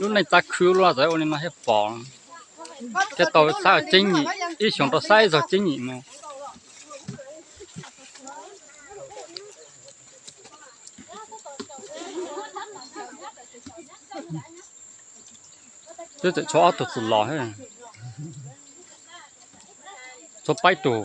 Lub neej txav khwv luaj txawm ua li no thiaj pom, thiaj tau saib tseeb nyim, ib xyoos rau saib ib zaug tseeb nyim mus. Twb tseem tshuav ob tug txwm los, tshuav peb tug.